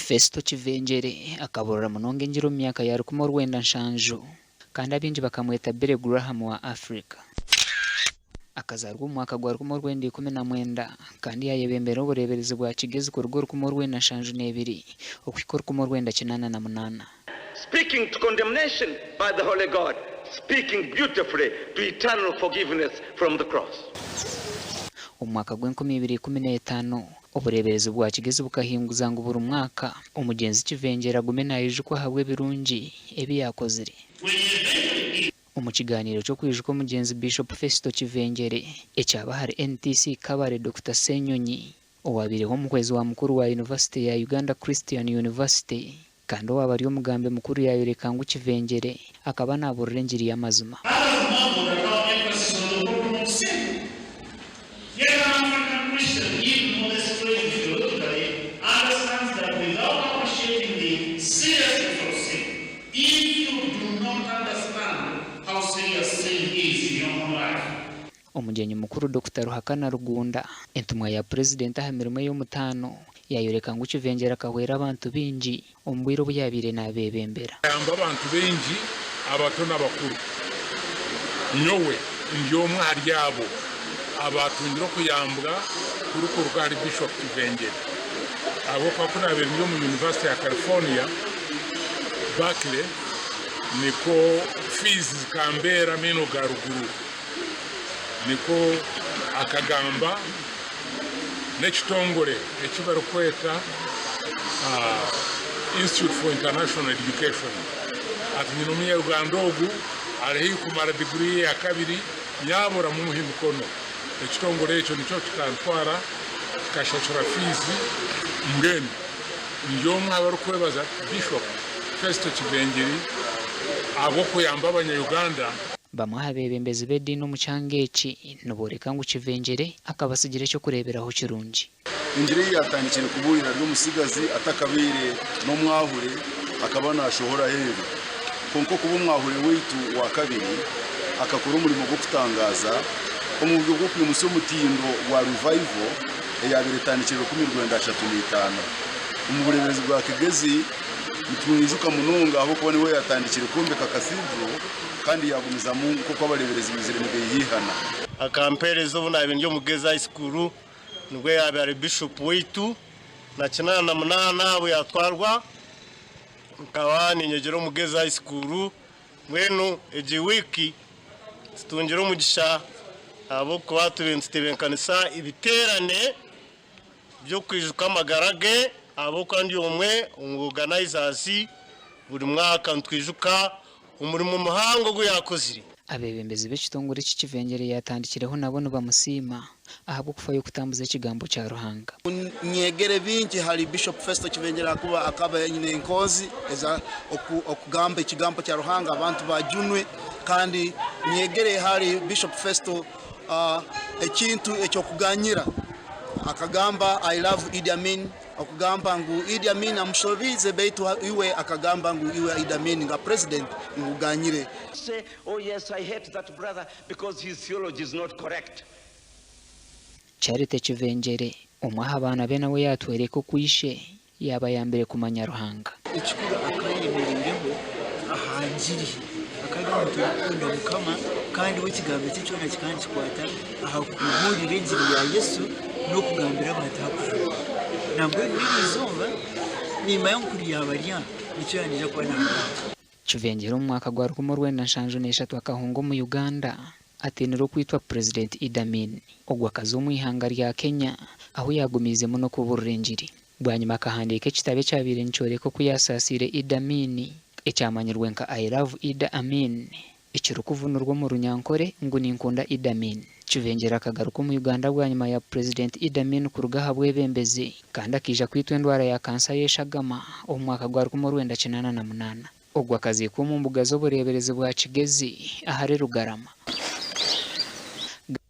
Festo Kivengyere akaburira munonga engiri omu myaka ya 1970 kandi abaingi bakamweta Billy Graham wa Africa. Akazaarwa omu mwaka gwa 1919 kandi yaayebembera obureeberezi bwa Kigezi kuruga 1972 okuhika 1988. Speaking to condemnation by the Holy God, speaking beautifully to eternal forgiveness from the cross. Omu mwaka gw'enkumi ibiri ikumi n'etaano, obureeberezi bwa Kigezi bukahinguza ngu buri mwaka omugyenzi Kivengyera agume naijukwa ahabw'ebirungi ebi yaakozire. Omu kigaaniiro ky'okwijuka omugyenzi Bishop Festo Kivengyere ekyaba ahari NTC Kabale, Dokita Ssenyonyi, owabaireho omuhwezi wa mukuru wa yunivasite ya Uganda Christian University kandi owaaba ari omugambi mukuru yaayoreka ngu Kivengyere akaba naaburira engiri y'amazima. Others marveled at our emphasis on the problem of sin. Yet an African Christian, even though less trained theologically, understands that without appreciating the seriousness of sin, if you do not understand how serious sin is in your own life, Omugyenyi mukuru Dokita Ruhakana Rugunda, entumwa ya Purezidenti aha mirimo ey'omutaano, yaayoreka ngu Kivengyera akahwera abantu baingi omu bwire obu yaabaire naabeebembera. Yamba abantu baingi abato n'abakuru. Nyowe ndi omwe ahari abo abaatungire okuyambwa kurikuruga ahari Bishop Kivengyere ahabw'okuba ku naabaire ndi omu Yunivasite ya California, Berkeley nikwo fiizi zikambeera amaino ga ruguru. Nikwo akagamba n'ekitongore eki barikweta Institute for International Education ati nyine omunyarwanda ogu ari haihi kumara diguri ye ya kabiri nyabura mumuhe emikono. Ekitongore ekyo nikyo kikantwara kikashashura fiizi mbwenu ndi omwe aha barikwebaza Bishop Festo Kivengiri ahabw'okuyamba abanya Uganda. Bamwe aha beebembezi b'ediini omu kyanga eki nibooreka ngu Kivengyere akabatsigira eky'okureeberaho kirungi. Engiri ei yaatandikire kubuurira ari omutsigazi atakabaire n'omwahure, akaba naashohora aheeru. Kwonka okuba omwahure waitu wa kabiri, akakora omurimo gw'okutangaaza omu buryo bw'okwimutsya omutindo gwa Revival eyaabaire etandikire 1935. Omu bureeberezi bwa Kigezi nitumwijuka munonga ahabw'okuba niwe yaatandikire kwombeka Cathedral kandi yaagumizamu nk'oku abareeberezi baizire nibaihaihana. Akampeereza obu naabaire ndi omu Gezi High School, nibwo yaabaire ari Bishop waitu, na 88 obu yaatwarwa nkaba niinyegyera omu Gezi High School, mbwenu egi wiiki tutungire omugisha ahabw'okuba tubaire nitutebeekanisa ebiteerane by'okwijuka amagara ge ahabw'okuba ndi omwe omu organizers, buri mwaka nitwijuka omurimo muhango ogu yaakozire. Abeebembezi b'ekitongore eki Kivengyere yaatandikireho nabo nibamusiima ahabw'okufayo kutambuza ekigambo kya Ruhanga. Nyegere bingi hali Bishop Festo Kivengyere ahakuba akaba aine enkonzi eza okugamba ekigambo kya Ruhanga abantu bajunwe kandi nyegere hali Bishop Festo ekintu eky'okuganyira. Akagamba I love Idi Amin okugamba ngu Idi Amin amushobiize beitu iwe akagamba ngu iwe Idi Amin nka president nkuganyire. Say, oh yes, I hate that brother because his theology is not correct. Charity Kivengyere, omwe aha baana be nawe yaatworeka oku ishe yaabayambire kumanya Ruhanga. Ekikuru akaayemereireho aha ngiri. Akaba ari omuntu orikukunda Mukama kandi we ekigambo kye kyona kikaba nikikwata aha kubuurira engiri ya Yesu n'okugambira abantu aha kujunwa. Nambwenu n'eri izooba niimanya ngu kuri yaaba ari aha, nikyo yaaba naija kuba naagamba. Kivengyera omu mwaka gwa 1973 akahunga omu Uganda atiinire okwitwa Purezidenti Idi Amin. Ogwo akaza omu ihanga rya Kenya ahu yaagumiizemu n'okubuurira engiri. Bwanyima akahandiika ekitabo ekyabaire nikyoreka oku yaasaasiire Idi Amin ekyamanyirwe nka I Love Idi Amin ekirikuvunurwa omu Runyankore ngu Ninkunda Idi Amin. Kivengyera akagaruka omu Uganda bwanyima ya Purezidenti Idi Amin kuruga aha bwebembezi kandi akaija kwitwa endwara ya kansa y'eshagama omu mwaka gwa 1988. Ogwo akaziikwa omu mbuga z'obureeberezi bwa Kigezi ahari Rugarama.